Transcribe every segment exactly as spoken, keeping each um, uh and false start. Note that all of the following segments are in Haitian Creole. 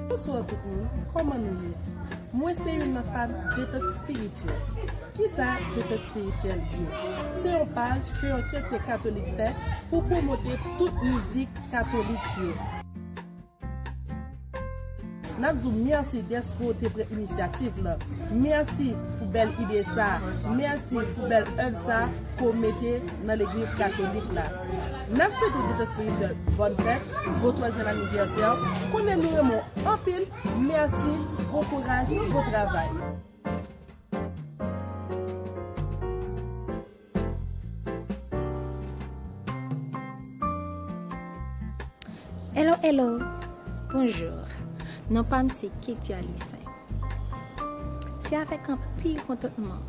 Bonswa tout moun, kòman nou ye? Mwen se youn nan fan Detant Espirityèl. Kisa Detant Espirityèl ye? Se yon paj ke yon kretyen katolik fè pou pwomote tout mizik katolik yo. N ap di w mèsi dèske w te pran inisyativ lan. Mèsi pou bèl ide sa a. Mèsi pou bèl èv sa a ke w mete nan legliz katolik la. N ap swete Detant Espirityèl bòn fèt, bon twazyèm anivèsè. Konnen nou renmen w anpil. Mèsi, bon kouraj, bon travay. Hello, hello! Bonjou. Non pa m se Ketia Louissaint. Se avèk anpil kontantman,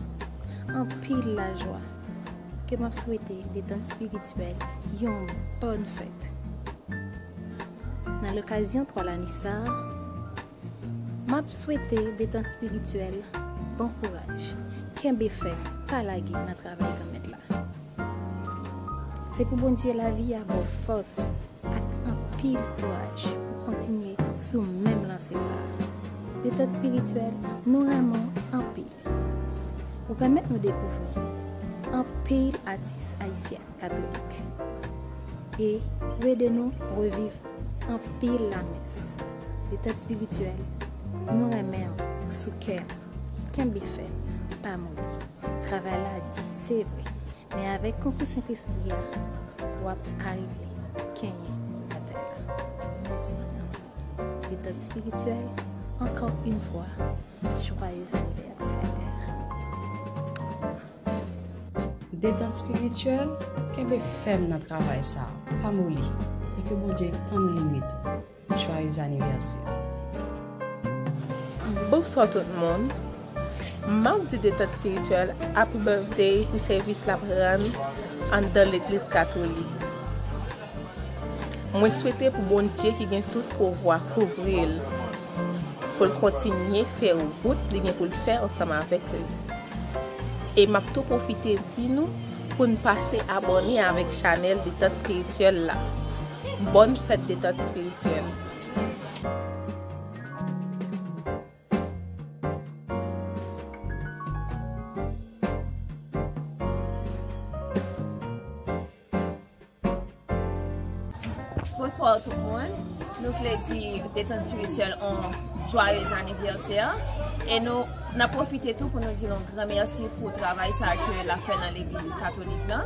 anpil lajwa ke m ap swete Detant Espirityèl yon bòn fèt. Nan lokazyon twa lane sa a, m ap swete Detant Espirityèl bon kouraj. Kenbe fèm, pa lage nan travay Granmèt la. Se pou Bondye lavi a ba w fòs ak anpil kouraj pou kontinye sou menm lanse sa a. Detant Espirityèl, nou renmen w anpil. Ou pèmèt nou dekouvri anpil atis ayisyen katolik. E ou ede nou reviv anpil lamès. Detant Espirityèl, nou renmen w sou kè nou. Kenbe fèm, pa moli. Travay la di, se vre. Men avèk konkou Sentespri a, w ap arive kenyen batay la. Mèsi anpil. Detant Espirityèl, encore une fois, joyeux anniversaire. Detant Espirityèl, kenbe fèm nan travay sa a, pa moli, e ke Bondye tann limit ou. Joyeux anniversaire. Bonswa tout moun. M ap di Detant Espirityèl happy birthday pou sèvis l ap rann anndan legliz katolik. Mwen swete pou Bondye ki gen tout pouvwa kouvri l, pou l kontinye fè wout li gen pou l fè ansanm avèk li. E m ap tou pwofite di nou pou n pase abòne avèk chanèl Detant Espirityèl la. Bòn fèt Detant Espirityèl. Bonswa tout moun. Nou vle di Detant Espirityèl on joyeux anniversaire. E nou, n ap pwofite tou pou nou di nou gran mèsi pou travay sa ke l ap fè nan legliz katolik lan,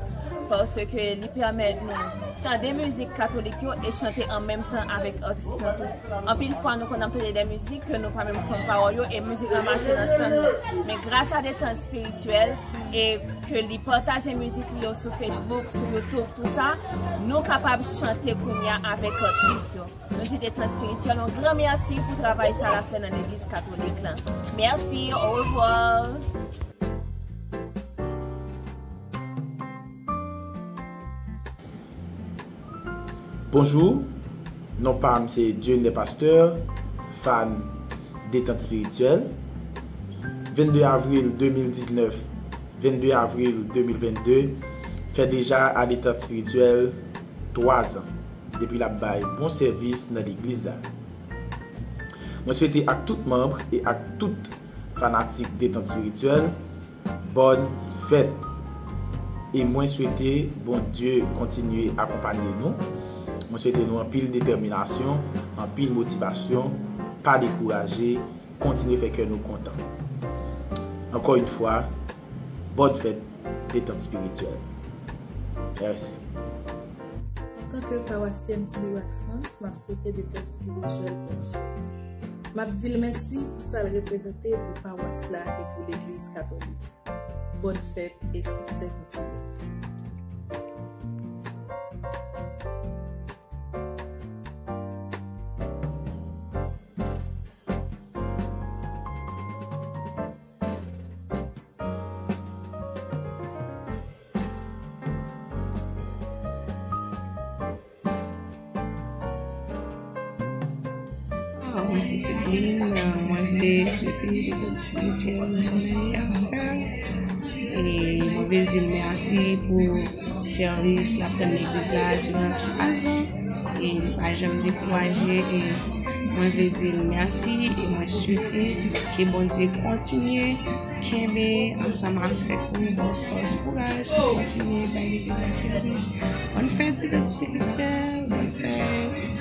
paske li pèmèt nou tande mizik katolik yo e chante an menm tan avèk atis lan tou. Anpil fwa nou konn ap tande de mizik ke nou pa menm konn pawòl yo e mizik lan mache nan san nou. Men gras a Detant Espirityèl e ke li pataje mizik li yo sou Facebook, sou YouTube, tou sa, nou kapab chante kounye a avèk atis yo. Nou di Detant Espirityèl yon gran mèsi pou travay sa l ap fè nan legliz katolik lan. Mèsi, orevwa. Bonjou, non pa m se Dieune Pasteur, fan Detant Espirityèl. Vennde avril de mil diznèf, vennde avril de mil vennde, fè deja a Detant Espirityèl twa zan depi l ap bay bon sèvis nan legliz la. Mwen swete ak tout manm e ak tout fanatik Detant Espirityèl, bòn fèt. E mwen swete Bondye kontinye akonpaye nou. Mwen swete nou anpil detèminasyon, anpil motivasyon, pa dekouraje, kontinye fè kè nou kontan. Ankò yon fwa, bòn fèt Detant Espirityèl. Mèsi. Antanke pawasyèn Sibérois Frans, m ap swete Detant Espirityèl bòn fèt. M ap di l mèsi pou sa l reprezante pou pawas la e pou legliz katolik. Bòn fèt e siksè kontinye. Mwen se Fedline, mwen vle swete Detant Espirityèl bon anivèsè. E mwen vle di l mèsi pou sèvis l ap rann legliz la diran twa zan. E li pa janm dekouraje e Mwen vle di l mèsi e mwen swete ke Bondye kontinye kenbe ansanm avèk ou, ba w fòs, kouraj pou kontinye bay legliz la sèvis. Bòn fèt de ti Luther, bòn fèt